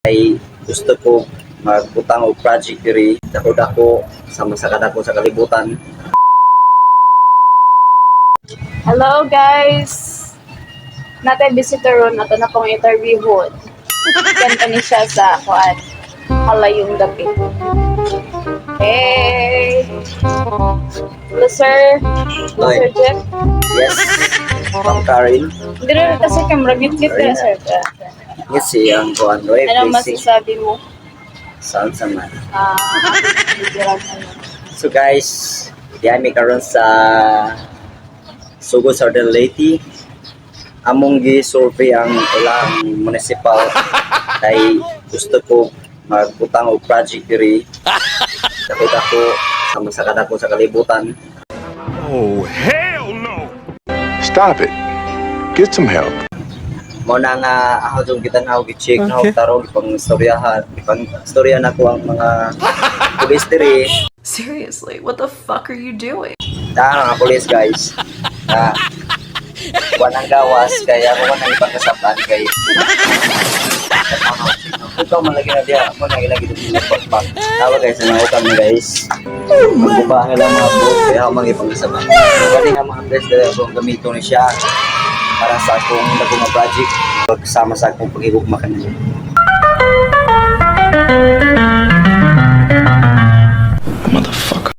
Kay gusto ko magbutang og project diri, dako-dako sama sa kadako sa kalibutan. Hello, guys! Naa tay visitor ron, ato na pong interviewon. Kanta ni siya sa kuan, Halayong Dapit. Hey! Hello, sir. Hello, Hi. Sir Jeff. Yes, Ma'am Karen. Hindi rin kasi camera git-git na, sir. Yes, si ang kuan Roy Ano facing masasabi mo? Saan sa man. Ah, uh, So guys, diyan mi karon sa Sugod, Southern Leyte. Among gi-survey ang ilang municipal kay gusto ko magbutang og project diri, dako-dako sama sa kadako sa kalibutan. Oh, hell no! Stop it. Get some help. Mao na nga ako jung gitan-aw, gi-check na og tarong ipang istoryahan, ipang istorya nako ang mga pulis diri. Seriously, what the fuck are you doing? Na mga pulis, guys, na walang gawas kaya ako man ang ipangkasapan kay ikaw man lagi na diya ako na ilagi dito sa pagpak tawa, guys, na utang ni guys. Magbuba ang ilang mga book kaya ako mang ipangkasapan. Kani nga mga guys dahil akong gamito ni siya para sa akong dagong nga project pagsama sa akong pag-igugma kanila.